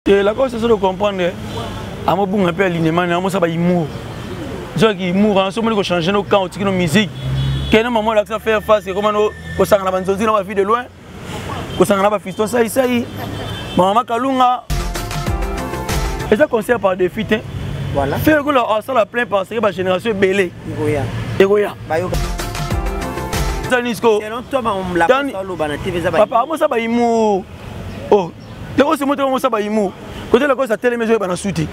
Te Lacoste soki comprendre amobunga mpe alignement na amosa ba humour soki humour hein, soki omoni kochange no camp otiki no musique kende mama olakisa faire face ekoma no kosangana banzonzi na bavie de loin kosangana bafiston saisai mama kalunga eza concert par défi te voilà. Ferre Gola asala plein parce que bagénération ebele ekoya papa amosa bahumour oh Lacoste moto amosa ba humour. Côté Lacoste atelemi ezoyeba na suti.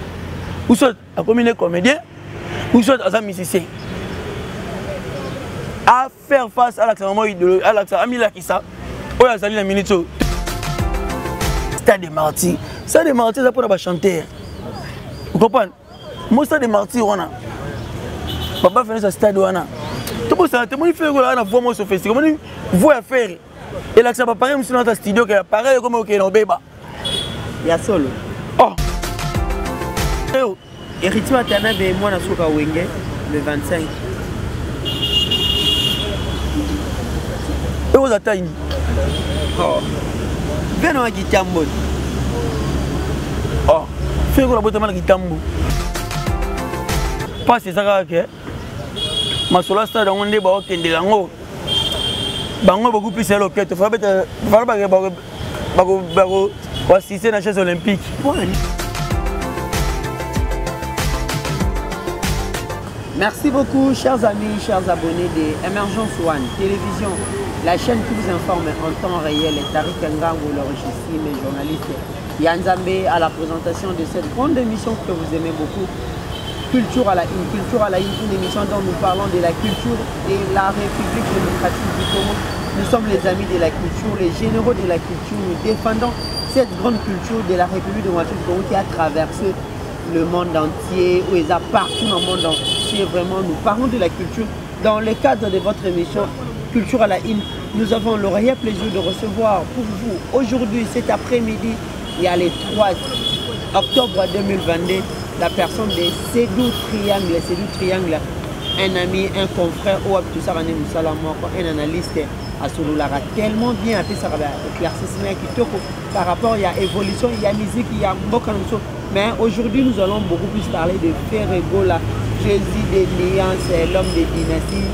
Ou soit akomi ne comédien, ou soit aza musicien. À faire face à l'accent maman idolo, à l'accent amilakisa. Oyo azali na minute oyo. Stade des Martyrs. Stade des Martyrs eza mpona ba chanteur. Vous comprenez? Moi stade des Martyrs wana. Papa Félix stade wana. Tobosana te moni Ferre Gola na voix moko sophistiquée. Moni voix ya Ferre. Elakisa ba pareil mosusu na kati ya studio ke appareil ekoma okende obeba. Ya solo. Oh. Eyo. Héritier Watanabe mwana suka Wenge le 25. Ekozala taini. Oh. Beno wa kitambo. Oh. Ferre Gola botama na kitambo. Pasi eza kaka ke masolo ya stade yango nde baokendela yango bango beaucoup plus ya loketo fala bakoassiste na chaise olympique. Merci beaucoup, chers amis, chers abonnés de Emergence One Télévision, la chaîne qui vous informe en temps réel. Tariq Ngango, le richissime journaliste Yann Zambé à la présentation de cette grande émission que vous aimez beaucoup, Culture à la une. Culture à la une, une émission dont nous parlons de la culture et la République démocratique du Congo. Nous sommes les amis de la culture, les généraux de la culture. Nous défendons cette grande culture de la République démocratique du Congo qui a traversé le monde entier, où ils partout dans le monde entier. Vraiment, nous parlons de la culture. Dans le cadre de votre émission Culture à la une, nous avons le réel plaisir de recevoir pour vous aujourd'hui, cet après-midi, il y a les 3 octobre 2022, la personne de Sédou Triangle. Sédou Triangle, un ami, un confrère, ou un analyste asololaka tellement bien apesaka ba éclaircissement ya kitoko par rapport ya évolution ya musique ya mboka na biso. Mais aujourd'hui nous allons beaucoup plus parler de Ferre Gola, Jésus de nuances, l'homme de dynastie.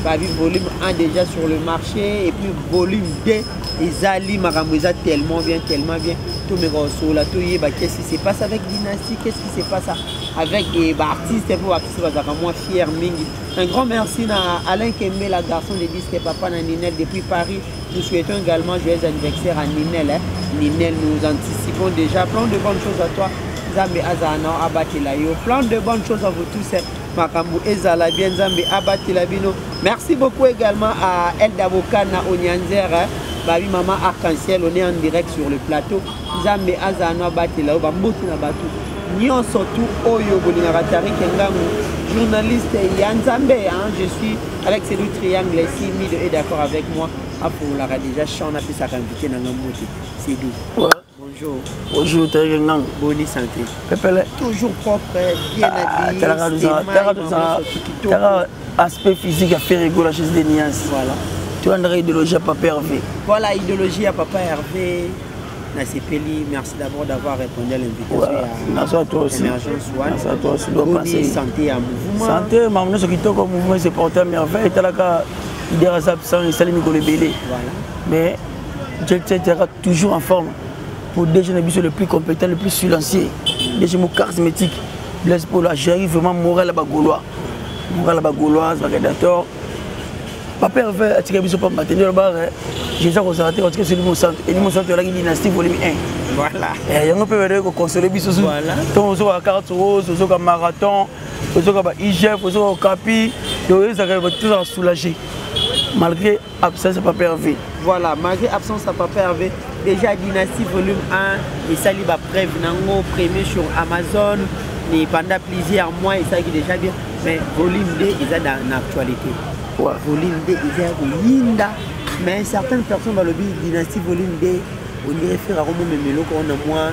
Babi volume 1 déjà sur le marché et puis volume 2 ezali makambo eza tellement bien, tellement bien. Tomeka kosola toyeba qu'est-ce qui se passe avec dynastie, qu'est-ce qui se passe avec ba artiste po ba artiste bazalaka mwa fier mingi. Un grand merci à Alain Kembe, la garçon de disque, papa na Ninel depuis Paris. Nous souhaitons également joyeux anniversaire à Ninel. Hein. Ninel, nous anticipons déjà plein de bonnes choses à toi. Nzambe azana abatela yo. Plein de bonnes choses à vous tous. Hein. Makambo ezala bien, Nzambe abatela bino. Merci beaucoup également à Elda Bokana Onyanzer, hein. Babi Maman Arc-en-Ciel, on est en direct sur le plateau. Nzambe azana abatela yo, ba mbote na batu. Nyonso tout oyo bolingaka Tariq Ngango, journaliste ya Nzambe, hein. Je suis avec Sédou Triangle ici, Mido est d'accord avec moi. Afolaka déjà champ na pesaka invité na ngambo te. Sédou. Ouais. Bonjour. Bonjour Tariq Ngango. Bonne santé. Pepele. Toujours propre, bien Ah, habillé. Talaka Stémaï, talaka maman, surtout kitoko. talaka aspect physique à Ferre Gola chez des nuances. Voilà. Tu as une idéologie à Papa Hervé. Voilà, idéologie à Papa Hervé. Nasepeli, merci d'abord d'avoir répondu à l'invitation. Ouais. Ya Merci à toi aussi. Emergence One. Merci à toi aussi. Dois Boni passer. santé à mouvement. Santé, maman, ce qui toque au mouvement, c'est porté à merveille. Talaka, il est absent, il s'allume pour le bélé. Voilà. Mais Jet Set sera toujours en forme. Pour déjà le plus compétent, le plus silencieux. Déjà charismatique. Blaise Paul a géré vraiment moral à Gaulois. Moral à Gaulois, Bagadator. Papa Hervé a tiré biso pamba te ndelo bar Jésus a te parce que c'est mon centre et mon centre la dynastie volume 1. Voilà. Eh yango pe bede ko consoler biso sous. Voilà. Ton ozo ka carte rose, ozo ka marathon, ozo ka ba IGF, ozo ka Okapi, donc ils arrivent tous à soulager malgré absence de Papa Hervé. Voilà, malgré absence de Papa Hervé, déjà Dynastie volume 1 et Sali ba preuve nango premier sur Amazon mais pendant plusieurs mois et ça qui déjà bien, mais volume 2 ils a dans l'actualité. Ouais. Volume 2 ils a yinda, mais certaines personnes dans le but Dynastie volume 2 on dirait faire à Romo Memelo qu'on a moins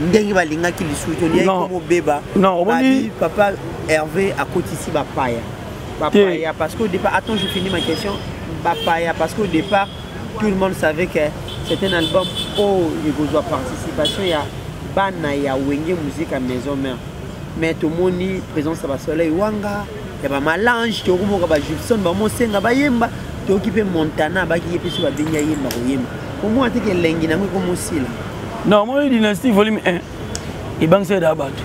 ndenge balingaki lisusu to liaki Non. komo beba. Non, omoni- Babi, papa Hervé a kotisi bapaya. Bapaya, parce qu'au départ, attends, je finis ma question. Bapaya, parce qu'au départ, tout le monde savait que c'était un album où il y a participation, il y a Bana ya Wenge Musica Maison Mère. Mais tomoni présence ya ba Soleil Wanga, ya ba Malange, tokomoka ba Gibson, ba Mosenga bayemba, toyoki mpe Montana baki ye mpe so babengi ayemba koyemba. Omona te ke elengi nango ekomosila. Non, omoni Dynastie volume 1 ebangisa eda bato.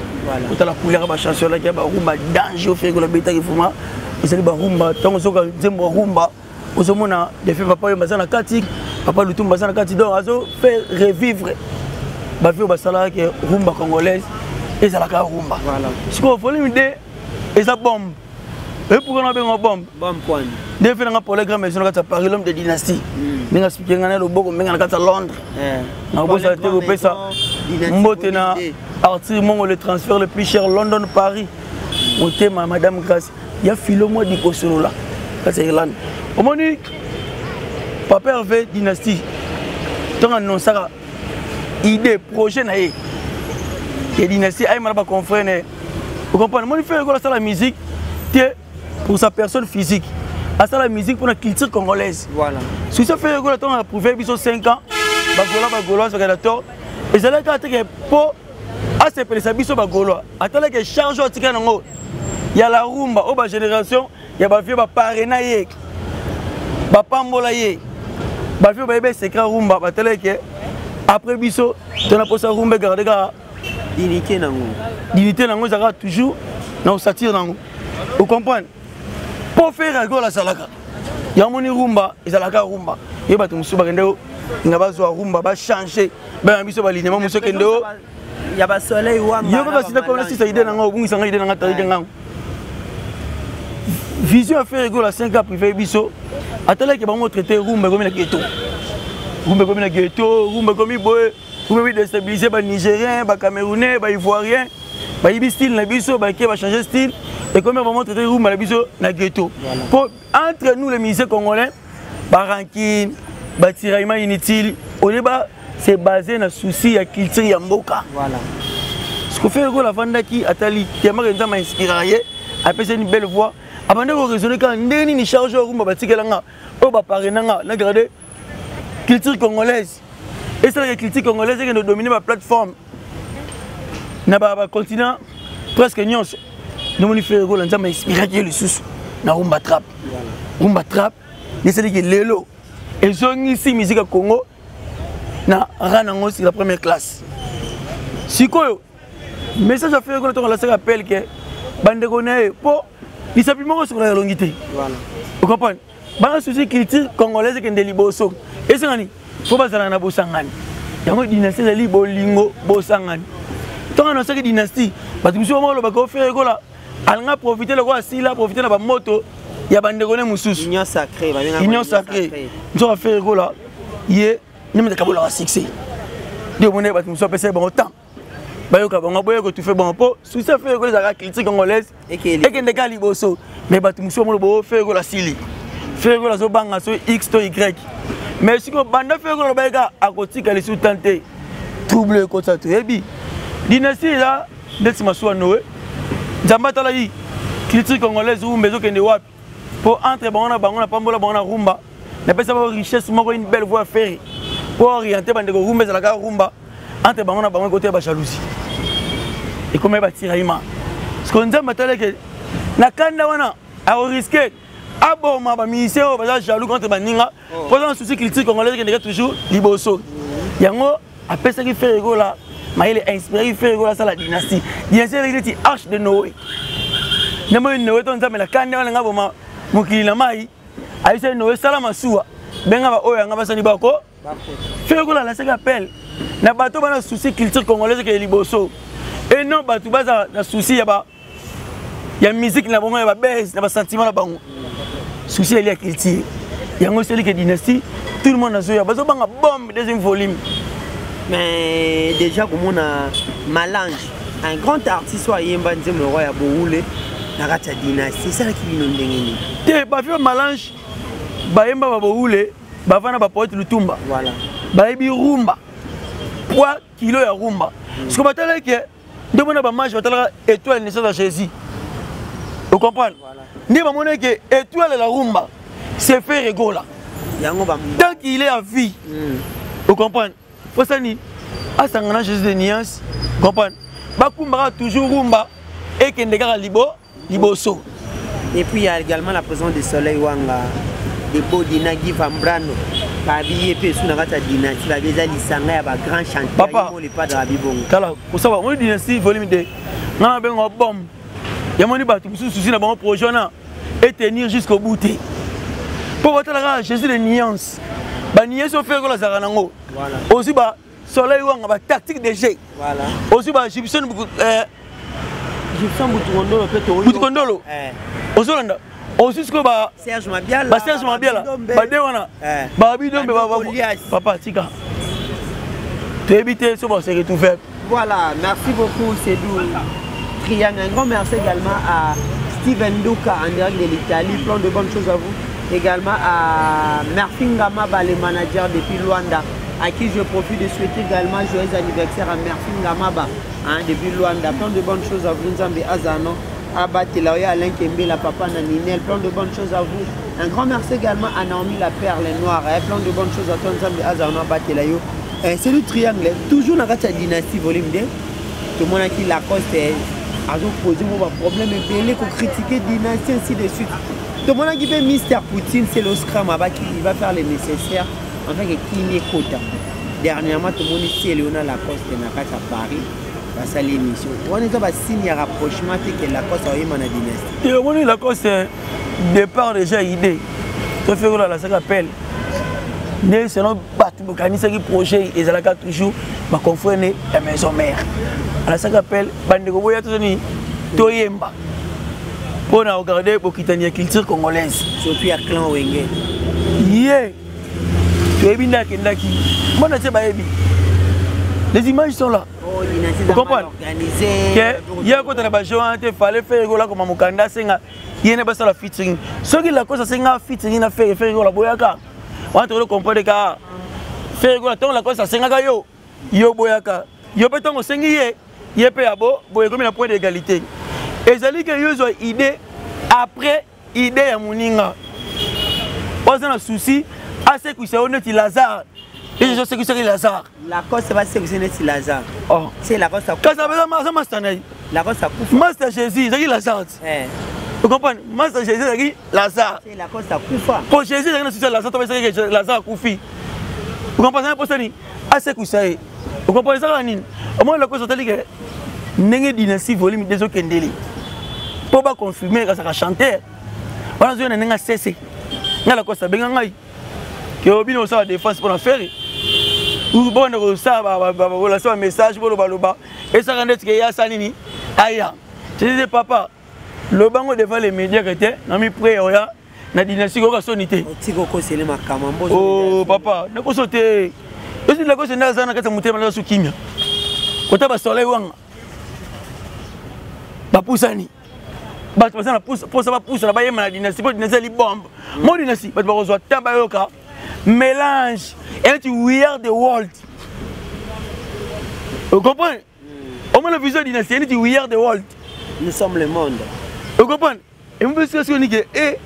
Otala couleur ya bachanson alaki ya barumba danger oferi kolabetaki vraiment ezali barumba ntango soka nzembo ya rumba ozomona defe papa oyo baza na kati, papa Lutumba aza na kati, donc azo faire revivre bavie oyo basalaka ke rumba congolaise ezalaka rumba. Sikoyo volume 2 eza bombe. Et pourquoi on a benga bombe? Bombe quoi? Nde fe nanga Paul Grand Maison na kati ya Paris, l'homme de dynastie. Ndenge expliqué nga na loboko mbenga na kati ya Londres. Na bosa te kopesa mbote na Arthur Mongo, le transfert le plus cher London Paris. Motema Madame Grace ya filo mwa dikosolola kati ya Irlande. Omoni Papa Hervé dynastie ntango annonçaka idée projet na ye ya dynastie ayema na baconfrère na ye, ocomprendre? Moni Ferre Gola asala musique te pour sa personne physique, asala musique pour la culture congolaise. Voilà. Suisse Ferre Gola ntango approuvé biso 5 ans bagaulois, bagaulois bakenda tort ezalaki kaka teke mpo asepelisa biso bagaulois, atalaki charge oyo atikali nango ya la rumba oyo bagénération ya bavieux baparena ye, bapambola ye, bavieux bayebi secret rumba, batalaki ke après biso tona mposa rumba egarde kaka dignité nango. Dignité nango ezalaka toujours na osatire nango, ocomprendre? Mpo Ferre Gola azalaka yango, moni rumba ezalaka rumba ye, bato mosusu bakende nga bazwa rumba bachange bana biso balinema mosusu ekende o ya basoleil wanga. Yo kaka sita kona sisa idée nanga, obungisa nga idée nanga tarike ngango. Vision ya Ferre Gola 5 ans privé biso atalaki bango traité rumba ekomi na ghetto, rumba ekomi na ghetto, rumba ekomi boye, rumba ekomi déstabiliser banigérien, bacamerounais, baivoirien bayibi style na biso, bake bachange style, ekomi vraiment traité rumba na biso na ghetto. Po entre nous les musiciens congolais, barancune, batiraillement inutile, olie ba c'est basé na souci ya culture ya mboka. Ce que Ferre Gola avandaki atali temaka Nzambe ainspiraka ye, apesa une belle voix, abandi koraisonne kaka ndenge nini charge oyo rumba batikela nga, oyo baparena nga na garde culture congolaise, esalaka culture congolaise ekende dominer baplateforme na bacontinent presque nyonso. Nomoni Ferre Gola Nzambe ainspiraki ye lisusu na rumba trap. Rumba trap esaliki lelo ezongisi musique ya Congo na rang nango sur la première classe. Sikoyo message ya Ferre Gola ntongo alasaka appel ke bandeko na ye mpo lisapi moko sokola elongi te, ocomprendre? Bana souci culture congolaise ekende liboso, esengani fo bazalaka na bosangani. Yango dynastie ezali bolingo, bosangani. Ntongo anonsaki dynastie, bato mosusu bamoko olobaka o Ferre Gola alinga profite lokola asila profite na bamoto ya bandeko ne mosusu. Union sacrée. Union sacrée. Nzoka Ferre Gola ye nde kabolaka succès nde omoni bato mosusu apesaki bango temps bayoka bango boye kotufe bango mpo succès Ferre Gola ezalaka culture congolaise ekende kaka liboso. Mais bato mosusu bamona bo Ferre Gola asili, Ferre Gola azobanga so x to y. Mais sikoyo banda Ferre Gola alobaki kaka akotika lisusu tan te, trouble ekota. Toyebi dynastie eza ndeti masuwa Noé. Nzambe atalaki culture congolaise rumba ezokende wapi, mpo entre bango na bango napambola bango na rumba, napesa bango richesse moko, une belle voix Ferre mpo oriente bandeko rumba ezalaka rumba. Entre bango na bango ekota ya bajalousie, ekomi batiraillement. Sikoyo Nzambe atalaki na kanda wana akorisque aboma bamusicien oyo baza jaloux contre baninga mpo aza na souci culture congolaise ekendeka toujours liboso. Yango apesaki Ferre Gola mayele, inspiraki Ferre Gola asala dynastie. Dynastie ezalaki neti arche de Noé. Nde moi Noé to Nzambe na kanda wana nga boma mokili na mai, ayebisaki Noé sala masuwa, benga baoyo yanga basani bako. Ferre Gola alasaki appel na bato bana souci culture congolaise ekende liboso et non bato baza na souci ya ba ya musique na bango, ya babase na basentiment na bango. Souci eli ya culture, yango esali ke dynastie tout le monde azoya, bazobanga bombe deuxième volume. Mais déjà komona Malange, un grand artiste oyo ayemba nzembo roi ya bowule na kati ya dynastie, esalaki bino ndenge nini? Te, bavie Malange bayemba babowule, bavanda bapoete Lutumba. Bayebi rumba, poids kilo ya rumba. Siko batalaki nde mona bamage batalaka étoile naissance ya Jésus, ocomprendre? Nde bamoni ke étoile la rumba c'est Ferre Gola. Yango tant qu'il est à vie, ocomprendre? Fosani Asangana Jésus de nuance, comprendre? Bakumbaka toujours rumba ekende kaka libo liboso. Et puis il y a également la présence de Soleil Wanga, de Bodina Guy Vambrano. Babi ye mpe esu na kati ya dynastie, babi eza lisanga ya bagrand chanteur. Papa le padre abi bongo. Tala kosaba omoni dynastie volume 2 nga na bengo bombe yamoni bato mosusu susi na bango projet wana etenir jusqu'au bout te mpo batala kaka Jésus de nuance, banuance oyo Ferre Gola azalaka nango, ozwi ba Soleil Wanga, ba tactique de jeu, ozwi ba Gibson Gibson Butukondolo mpe. Butukondolo ozolanda, ozwi sikoyo ba Serge Mabiala, ba Serge Mabiala, bade wana babidombe. Papa, tika, toyebi te so base retrouve. Voilà, merci beaucoup Cédou Triangle. Un grand merci également à Steven Duka en direct de l'Italie. Plein de bonnes choses à vous. Également à Merfin Gamaba, le manager depuis Luanda, à qui je profite de souhaiter également joyeux anniversaire à Merfin Gamaba, hein, depuis Luanda. Plein de bonnes choses à vous, Nzambe Azano. Abatela Alain Kembela, papa Naninel, plein de bonnes choses à vous. Un grand merci également à Naomi la Perle Noire, hein, plein de bonnes choses à toi, Nzambe Azano Abatela yo. Eh, c'est le triangle, toujours dans la dynastie volume 2. Tout le monde qui Lacoste azopose mo baproblème ebele, kocritiquer dynastie, ainsi de suite. Tomonaki mpe Mister Poutine, c'est le scram abaki, il va faire le nécessaire enfin que kimi ekota. Dernièrement tomoni Celeo na Lacoste na kati ya Paris, basali émission wana. Eza basigne ya rapprochement te ke Lacoste aoyema na dynastie? Te, omoni Lacoste, départ déjà idée to Ferre Gola alasaka appel nde selon bato bokanisaki projet ezalaka toujours baconfrère ne ya maison mère. Alasaka appel, bandeko boya, tozoni toyemba mpo na kogarde bokitani ya culture congolaise. Surtout ya clan Wenge. Ye toyebi nde akendaki mona tie, bayebi, les images sont là. Oh, dynastie comprendre organisée. Ke ye akota na bajeu wana te. Fallait Ferre Gola koma mokanda, asenga ye nde basala featuring. Soki Lacoste asenga featuring na Ferre, Ferre Gola boyaka wana, tokolo comprendre ka Ferre Gola. Ntongo Lacoste asengaka yo, yo boyaka, yo mpe ntongo osengi ye, ye mpe ya bo boye, ekomi na point d'égalité. Ezali ke yo ozwa idée après idée ya moninga oyo aza na souci asekwisa yo neti Lazare. Ye osekwisaki Lazare. Lacoste basekwisa neti Lazare? Oh. C'est Lacoste. Kasi aza master na ye. Lacoste akufa. Master Jésus ezalaki Lazare ti ocomprendre? Master Jésus ezalaki Lazare. C'est Lacoste akufa. Po Jésus ezalaki na souci ya Lazare to ezalaki Lazare akufi, ocomprendre? Azali mposani asekwisa ye, ocomprendre? Ezalaka nini? Omoni Lacoste otali ke ndenge dynastie volume 2 ezokendeli mpo baconfirme azalaka chanteur wana, azoya na ndenge asese. Ngai Lacoste abenga ngai ke obino kosala défense mpona Ferre, bobanda kosala bolasa bamessage, bolobaloba esaka ndeti ke ye asala nini. Aya te papa, lobango devant les médias ke te nami prêt oya na dynastie, koyoka soni te. Otika okosele makambo. Oh papa, nakoso te. Esi Lacoste nde aza na kati ya motema, naza kimia kota. Basoleil wanga bapusani, bato baza na posa bapusana, bayema na dynastie mpo dynastie ali bombe mo dynastie. Bato bakozwa temps bayoka mélange eneti "We are the world", ocomprendre? Omona vision dynastie eneti "We are the world". Nous sommes le monde. Ocomprendre? Emopesi soki nike e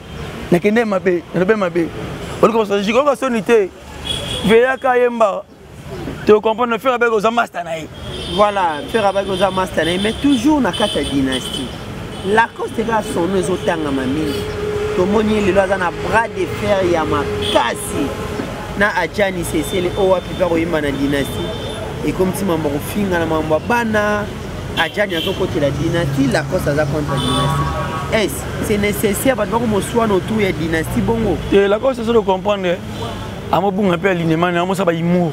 nakende mabe, nalobe mabe, oluka bastratégique, oyoka soni te, veyaka yemba, tocomprendre Ferre abeki oza master na ye. Voilà, Ferre abaki oza master na ye, mais toujours na kati ya dynastie, Lacoste kaka sono ezotangama mingi. Tomoni ye lelo aza na bras de fer ya makasi na Ajani Sesele oyo wapi mpe akoyemba na dynastie. Ekomi ti mambo kofinga na mambo ya bana. Ajani azokotela dynastie, Lacoste aza contre dynastie. Est c'est nécessaire bato bakomoswana autour ya dynastie bongo? Te, Lacoste azolo comprendre, amobunga mpe alinema na amosala bahumour.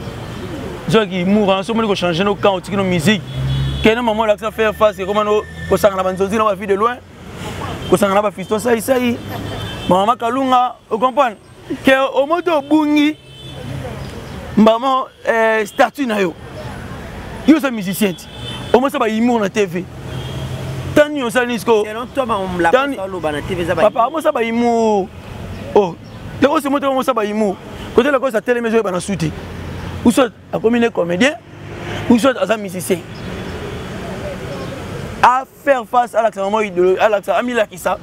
Soki humour so omoni kochange no camp, otiki no musique, kende mama olakisa faire face, ekoma no kosangana banzonzi na bavie de loin, kosangana na bafiston saisai, mama Kalunga, ocomprendre ke omoti obungi mbamo statut na yo. Yo oza musicien ti omosa bahumour na TV tani osala nini sikoyo? Papa, amosa bahumour oh Lacoste moto amosa bahumour kote. Lacoste atelemi, ezoyeba na su te ou soit akomi ne comédien ou soit aza musicien. À faire face, alakisa mama idolo, alakisa, amilakisa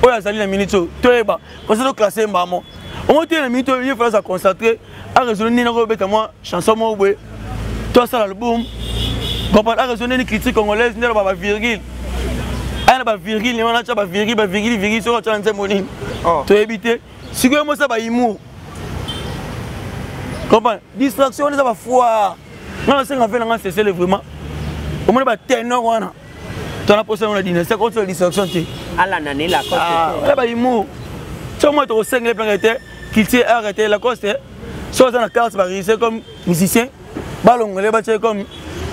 oyo azali na minute oyo, toyeba kosa toclasse mbamo omo te. Na minute oyo ye fala aza concentré, araisonne nini akobeta mwa chanson moko boye. To asala album, comprendre, araisonne ni critique congolaise nde aloba bavirgule, aya na bavirgule wana, atya bavirgule, bavirgule, virgule, soki atya na nzembo nini. Oh. Toyebi te. Sikoyo mosa bahumour, comprendre, distraction wana eza bafoire. Nga nasenga mpe nanga sesele vraiment, omoni batenor wana, tona posa yango na dynastie contre distraction te. Alanda ne Lacoste. Aya bahumour so moi tokosengele mpenga te culture art te. Lacoste so aza na carte, baregistre comme musicien, balongole, batie comme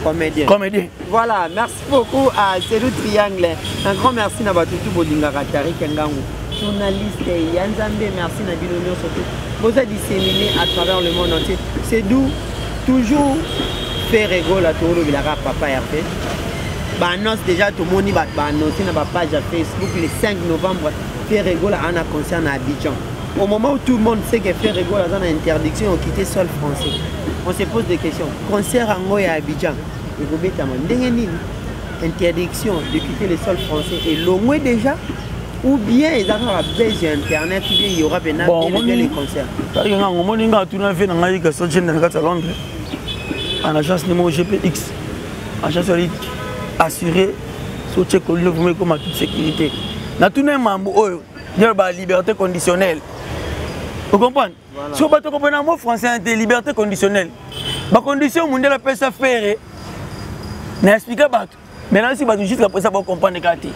comédien. Comédien. Voilà, merci beaucoup à Cellou Triangle. Un grand merci na bato tout bolingaka Tarik Ngangu, journaliste ya Nzambe. Merci na bino nyonso tout boza disséminé à travers le monde entier. C'est doux toujours Ferre Gola, tolobelaka papa Hervé. Baannonce déjà, tomoni bato baannonce na bapage ya Facebook, le 5 novembre Ferre Gola ana concert na Abidjan. Au moment où tout le monde sait que Ferre Gola aza na interdiction ya quitter sol français, on se pose des questions. Concert yango ya Abidjan ekobetama ndenge nini? Interdiction de quitter le sol français elongwe déjà ou bien eza kaka base ya internet, ou bien il y aura pena Bon, bien les concerts? Tariki ngango, omoni nga atuna ve na ngai Gaston Gender na kati ya Londres, en agence numéro GPX, agence ali assuré so tie kolino vraiment ekoma toute sécurité. Natuna ye mambo oyo nde ba liberté conditionnelle, ocomprendre? Voilà. So bato comprendre mot français te, liberté conditionnelle, bacondition mundele apesa Ferre na explike bato. Maintenant si bato jusqu'à présent bacomprendre kaka te,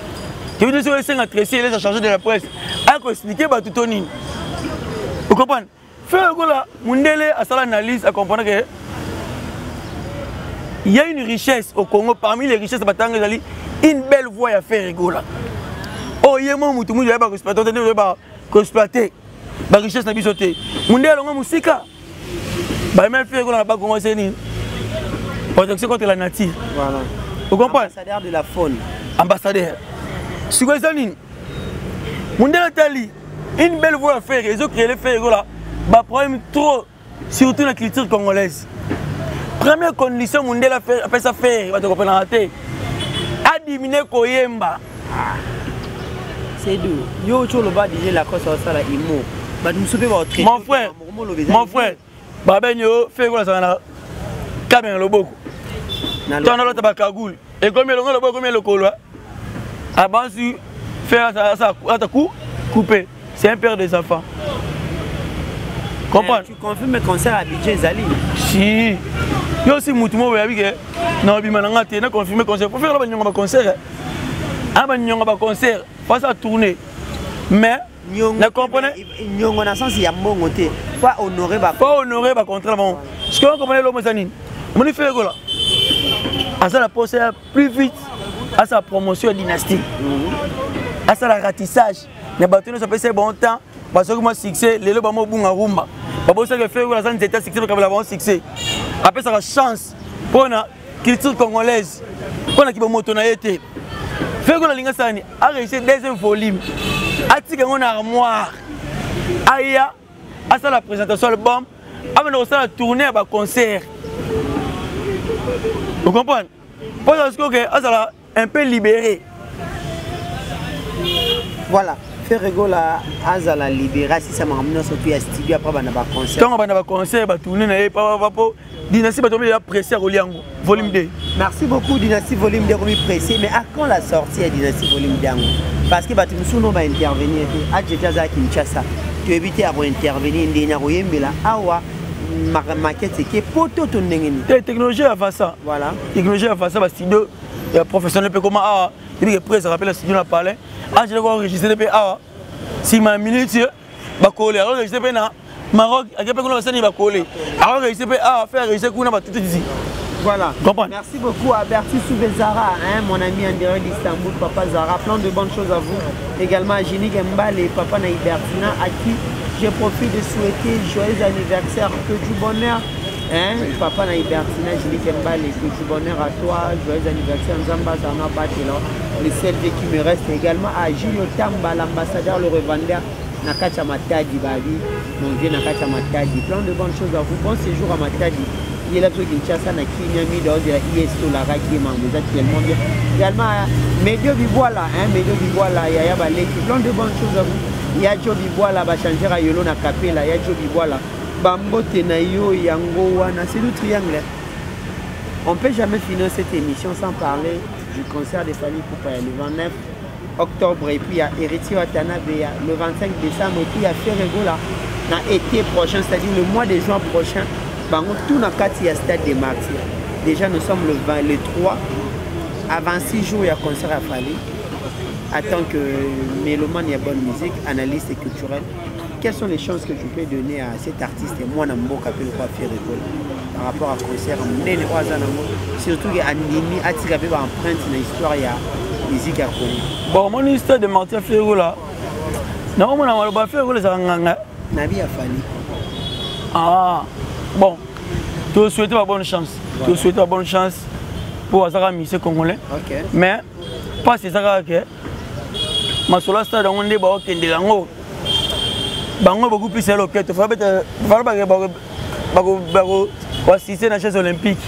toyebi te soki esenga Tracy eleza chargé de la presse akoexplike bato to nini, ocomprendre? Ferre Gola, mundele asala analyse, acomprendre que il y a une richesse au Congo. Parmi les richesses batanga ezali une belle voix ya Ferre Gola. Oyo ye mo mutu mutu ayeba koexploite te, nde oyeba koexploite barichesse na biso te. Mundele alonga mosika, bayema Ferre Gola na Bakongo se nini, protection contre la nature. Voilà. Ocomprendre? Ambassadeur de la faune. Ambassadeur. Sikoyo eza nini? Mundele atali une belle voix ya Ferre ezocréele Ferre Gola baproblème trop, surtout na culture congolaise. Première condition mundele apesa Ferre, bato kopenaka te, adimine koyemba. C'est doux yo ti oloba déjà Lacoste osala imo, bato mosusu mpe baotraite. Mon frère, mon frère, babeni yo Ferre Gola azala na kamera na loboko, ntango alota bakagule, ekomi elongo loboko, ekomi lokolo, abansi Ferre ata coup coupé. C'est un père des enfants, comprendre? Tu confirmes concert à Abidjan ezali? Si yo aussi mutu moko oyabi ke na obima na nga te, na confirme concert po Ferre banyonga baconcert, ana banyonga baconcert face à tourner, mais na comprenez. Nyongo na sens ya mbongo te, faut honorer ba faut honorer bacontrat na bango. Ce que comprenez, lomo eza nini? Omoni Ferre Gola aza na posa ya plus vite asala promotion ya dynastie, asala ratissage na bato nyonso apesa ye bon temps, bazwaki mwa succès, lelo bango obunga rumba, babosaki Ferre Gola aza nzete ya succès, bakabela bango succès. Apesaka chance mpona culture congolaise, mpona kibomoto na ye te. Ferre Gola alingi asala nini? Aréussir deuxième volume, atika yango na armoire, aya asala présentation album, amena kosala tournée ya baconcert, ocomprendre? Mpo sikoyo ke azala un peu libéré. Voilà, Ferre Gola azala libéré, asisa makambo nyonso tu ya studio, après banda baconcert. Ntango banda baconcert, batourne na ye papapo, dynastie bato ya pressé ya kolia yango volume 2. Merci beaucoup. Dynastie volume 2 komi pressé, mais à quand la sortie ya Dynastie volume 2 yango? Parce que bato mosusu no baintervenir te, ajete aza Kinshasa, toyebi te ya kointervenir ndenge ya koyembela awa, maquette eke poto to ndenge nini? Te, technologie ya vasa. Voilà. Technologie ya vasa, bastudio ya professionnel mpe koma awa. Yebi ke presse rappelle studio na palais, angele ko enregistré mpe awa, nsima ya minute bakole aenregistré mpe na Maroc, ake mpe kuna basani bakole aenregistré mpe awa, fait enregistré kuna batututisi. Voilà. Comprends? Merci beaucoup à Bertus Zara, hein, mon ami en direct d'Istanbul, Papa Zara. Plein de bonnes choses à vous. Également à Génie Gembal et Papa Naïbertina, à qui je profite de souhaiter joyeux anniversaire, que du bonheur. Hein, Papa Naïbertina, Génie Gembal, et que du bonheur à toi. Joyeux anniversaire, Nzamba Zana Batelo, le seul qui me reste. Également à Julio Tamba, l'ambassadeur, le revendeur. Nakacha Matadi, Babi, mon vieux Nakacha Matadi. Plein de bonnes choses à vous. Bon séjour à Matadi. Il est là pour Kinshasa, na Kinyami, dehors de la ISO, la Raki, Mangouza, tellement bien. Également, Medio Biboila, hein, Medio Biboila, Yaya Baleki, plein de bonnes choses à vous. Ya Joe Biboila, ba changer à Yolo na Kapela, Ya Joe Biboila, Bambote na yo, Yango Wana, c'est le triangle. On peut jamais finir cette émission sans parler du concert de Fally Ipupa le 29 octobre et puis il y a Héritier Watanabe le 25 décembre et puis il y a Ferre Gola na été prochain, c'est-à-dire le mois de juin prochain. Bango tout na kati ya stade des Martyrs. Déjà nous sommes le 20, le 3 à 26 jours il y a concert à Fally. En tant que mélomane, il y a bonne musique, analyste et culturel. Quelles sont les chances que tu peux donner à cet artiste et moi Namboka pe le Ferre Gola par rapport à concert monene oyo aza nango, surtout que andimi atika mpe baempreinte na histoire ya musique ya Congo? Bon, omoni stade de Martyrs Ferre Gola, naomona maloba Ferre Gola ezalaka nganga nabi ya Fally. Ah bon, tosouhaite ba bonne chance, tosouhaite ba bonne chance mpo azaka musicien congolais. Mais mpasi eza kaka ke masolo ya stade yango nde baokendela yango bango beaucoup plus ya loketo bakoassiste na chaise olympique.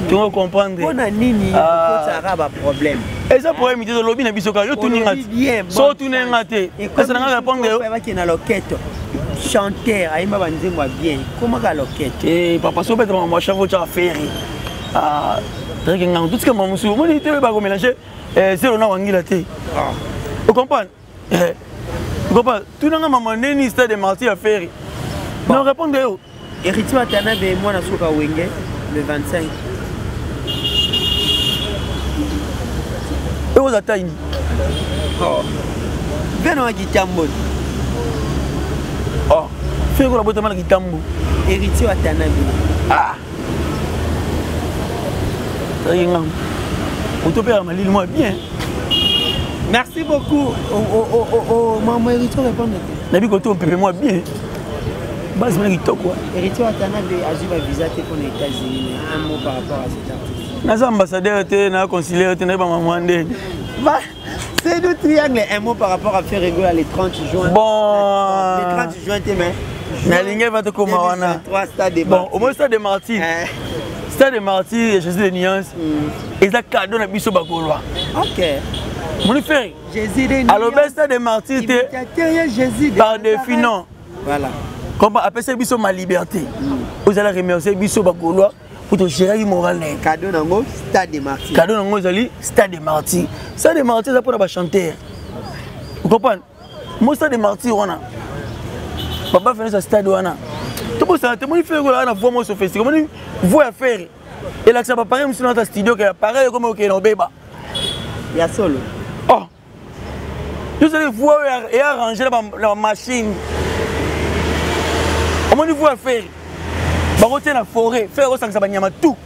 Tongo comprendre. Mpona nini okotaka baproblème? Eza problème te, tolobi na biso kaka. Yo tuninga te, so otuninga te, ese nanga répondre yo. Bakende na loketo, chanteur ayemba banzembo ya bien, komaka loketo. Eh papa, so obeta makambo ya chavo tyaka Ferre treke ngango, totika makambo mosusu. Omoni te, bakomélange zelo na wangila te. Ocomprendre, comprendre. Tunanga mama ndeni stade de Martyrs ya Ferre, na répondre yo. Héritier Watanabe, mwana suka Wenge, le 25. Oyo oza taini. Mpe na kitambo. Oh, Ferre kola botama na kitambo. Héritier Watanabe. Ah, treke ngango, moto mpe ya malili mwa bien. Merci beaucoup. Oh, oh, oh, oh, oh. Maman Héritier répondre. Nabi koto mpepe mwa bien, base mona kitoko. Héritier Watanabe azwi bavisa te mpona États-Unis. Mais un mot par rapport à cet artiste? Naza ambassadeur te, na conseiller te, nayeba mama ndeni. C'est le triangle. Un mot par rapport à Ferre Gola le 30 juin. Bon. Le 30 juin, t'es mais. Nalingi va tokoma wana. Bon, au moins stade de Martyrs. Stade de Martyrs, Jésus de Nuance. Eza cadeau na biso bagaulois. Moni Ferre. Jésus de Nuance. Alors ben stade de Martyrs te. Jésus par défi non. Voilà. Comme apesa biso ma liberté. Ozala remercier biso bagaulois po togéraki moral na ye. Cadeau nango stade de Martyrs. Cadeau nango ezali stade de Martyrs. Stade de Martyrs eza mpona bachanteur, ocomprendre. Mo stade de Martyrs wana, baba fenesa stade wana tobosana te. Moni Ferre kolaka na voix mo sophistique. Omoni voix ya Ferre elakisa bapareil mosusu na kati ya studio ke appareil ekoma okende obeba. Ya solo. Oh, tozali voix oyo earrange na bamachine. Omoni voix ya Ferre, bakotia na forêt, Ferre akosangisa banyama tout,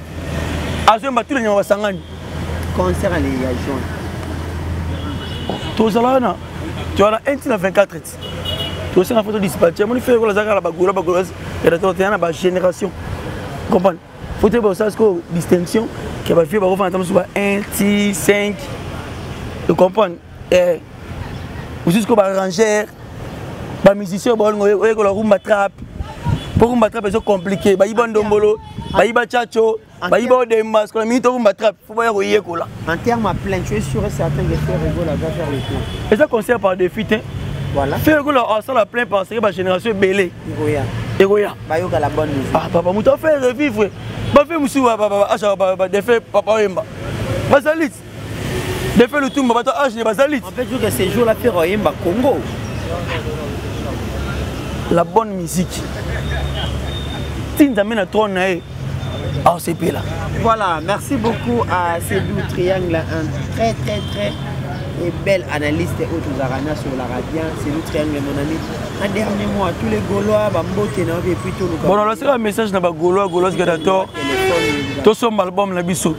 azoyemba tout na nyama basangani. Concert ale ya juin. Tozala wana, toza na 1 na 24 ti tosenga fo todispatche. Amoni Ferre kola aza kaka na bagaulois, bagaulois toya na bagénération, comprendre. Faut te bosala sikoyo distinction ke bavie bakofanda ta mosusu ba 1 ti 5, ocomprendre. Mosusu sikoyo baarrangeur, bamusicien baolingo oyekola rumba trap, mpo rumba trap ezo compliqué. Bayiba ndombolo, bayiba chacho, bayiba odemba. Sikoyo na mingi to rumba trap, fo baya koyekola. En terme à plein, tu es sûr et certain que Ferre Gola va faire le plein? Eza concert par défi te. Voilà. Ferre Gola asala plein parce que bagénération ebele. Ekoya. Ekoya. Bayoka la bonne musique. Ah papa, moto afaire revivre bafe mosusu asa badefe papa oyemba bazali ti defe lutumba, bato age ne bazali ti. On peut dire que ces jours là Ferre oyemba Congo. La bonne musique ti Nzambe na trône na ye aosepela. Voilà, merci beaucoup à Cédou Triangle, un très très très et bel analyste oyo tozalaka sur la radio. Cédou Triangle, mon ami. Un dernier mot à tous les Gaulois, bambote na et puis tout. Bon, on a un message na ba Gaulois, Gaulois Gadator. Tosomba album na biso.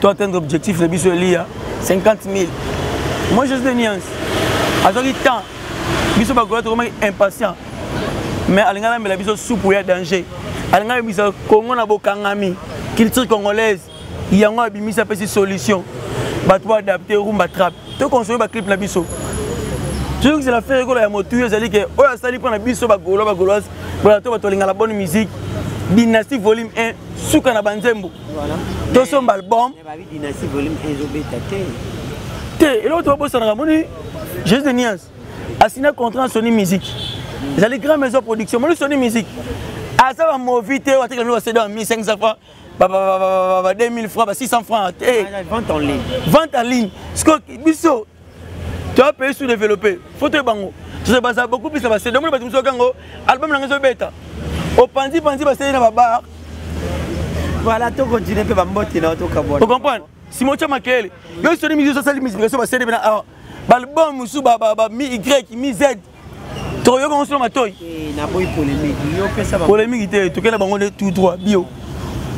To atteindre objectif na biso elia 50 000. Moi je suis de nuance. Azaki temps. Biso ba Gaulois tokomaki impatient. Mais alinga na biso soupe ya danger. Alinga bisa Congo na bokangami. Culture congolaise yango abimisi, apesi solution. Bato baadapte rumba trap, toconsommer baclip na biso. Soki c'est la Ferre ekola ya motu ezali ke oyo asali mpo na biso bagaulois, bagauloise, bola to bato balingala bonne musique. Dynastie volume 1, suka na banzembo. Tosomba album. Dynastie volume 1 ezobeta te. Te, eloko to babosanaka, moni Jésus de Nuance asina contrat Sony Music, ezali grand maison production. Moni Sony Music aza bamovi te oyo atekela bino basede ya 1500 francs. Ba 2000 francs, ba 600 francs te. Vente en ligne. Vente en ligne. Sikoyo biso toya pays sous développé, faut toyeba yango. Toza baza beaucoup plus na basede. Omoni bato mosusu okango album nanga ezobeta, opanzi panzi basede na babar. Voilà, tocontinue mpe bambote na tokabwana. Ocomprendre? Sima otya makele yo soni misu osali multiplication basede mpe na awa baalbum mosusu ba mi y mi z, tokoyoka ngo solo matoi. Naboyi polémique, yo pesa. Polémique te, tokenda bango nde tout droit bio.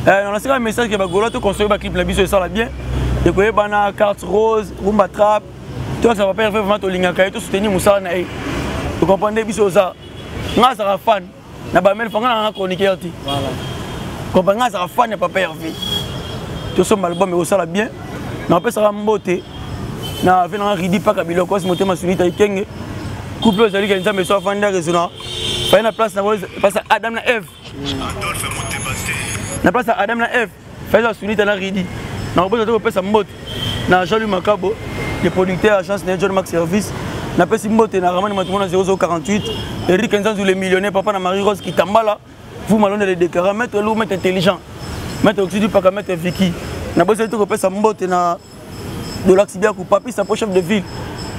Nasika message ke bagolo toconstruire baclip na biso, esala bien, ekoyebana. Carte rose, rumba trap, toyakisa papa Herve. Vraiment tolingaka ye, tosoutenir mosala na ye. Tocomprendre biso oza nga azalaka fan na bamele fanga nanga chroniqueur te. Comprendre, nga azalaka fan ya papa Herve. Tosomba album, ekosala bien. Napesaka mbote na ve nanga Ridi Paka biloko osi motema sunita ekenge couple oyo ezali ke Nzambe so afandi aresona faye na place na place ya Adam na Eve, na place ya Adam na Eve faye za sunita na Ridi. Nakobosa te kopesa mbote na Jean-Louis Makabo, le producteur, agence na John Max Service. Napesi mbote na Ramani Matumona 0048, Eric Nzanzu le millionnaire, papa na Marie Rose Kitambala, vous Malonde le déclarant, maître lourd, maître intelligent, maître Oxydu Paka, maître Vicky. Nabosaki te kopesa mbote na Dolax Biaku, papi sapo, chef de ville,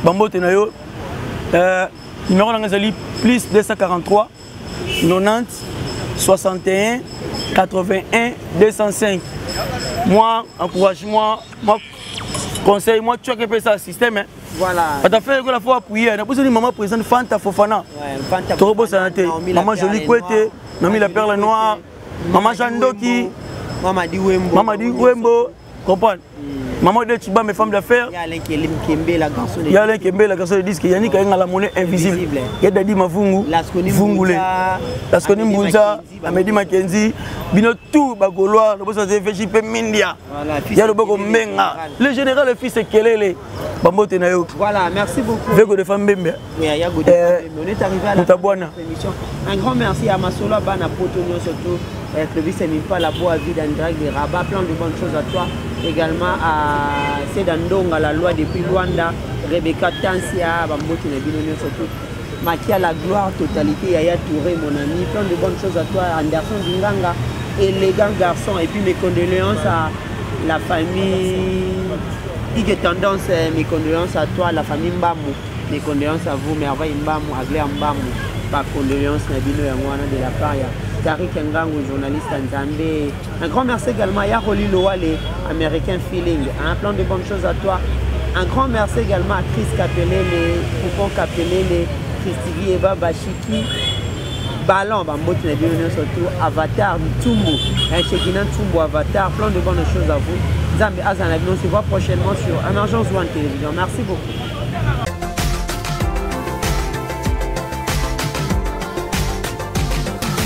bambote na yo. Numéro nanga ezali plus 243 90 61 81 205. Moi encourage-moi, moi conseil, moi tu as que ça système, hein. Voilà. Ata fait la fois appuyer na bosani maman présidente Fanta Fofana. Ouais, Fanta. Tokobosana te. Maman Jolie Kwete, Naomi la perle noire, maman Jeanne Doki, Mama Di Wembo. Mama Di Wembo, comprendre? Maman de Chiba, mes femmes d'affaires. Il y a Alain Kelim Kembe, la garçon de Il y a Alain Kembe, la garçon de disque. Yannick Kayenga, la monnaie invisible. Invisible. Il y a Dadi Mavungu, Lasconi Vungule. Mbunza, Lasconi Amedi Mbunza, Mackenzie, Amedi Mackenzie, Bino tout Bagolois, le boss de VJP Mindia. Voilà, fils Il y a le Boko Kelele, Menga. général. Le général, le fils Kelele. Bambote na yo. Voilà, merci beaucoup. Vego de femme Mbembe. Oui, Aya Godé Mbembe. On est arrivé à la fin de Mutabwana. notre émission. Un grand merci à Masola Bana Poto, surtout Clovis Emipa, la boa vide en direct de Rabat. Plein de bonnes choses à toi. Également à Sedandonga, la loi depuis Luanda, Rebecca Tansia, Bambote na bino, surtout. Makia la gloire, totalité, Yaya Touré, mon ami. Plein de bonnes choses à toi, Anderson Dinganga, élégant garçon. Et puis mes condoléances à la famille Ige Tendance, mes condoléances à toi, la famille Mbamou. Mes condoléances à vous, Merveille Mbamou, Aglaé Mbamou. Par condoléances, Nabino Yangwana de la part, ya Tariq Ngango, journaliste à Nzambe. Un grand merci également à Yaroli Loale, Américain Feeling. Un plein de bonnes choses à toi. Un grand merci également à Chris Kapelele, Poupon Kapelele, Christigi Eva Bachiki, Ballon, Bambote Nabino, surtout Avatar Ntumbu, un Shekina Ntumbu Avatar, plein de bonnes choses à vous. Nzambe Azana, on se voit prochainement sur Emergence One Télévision. Merci beaucoup.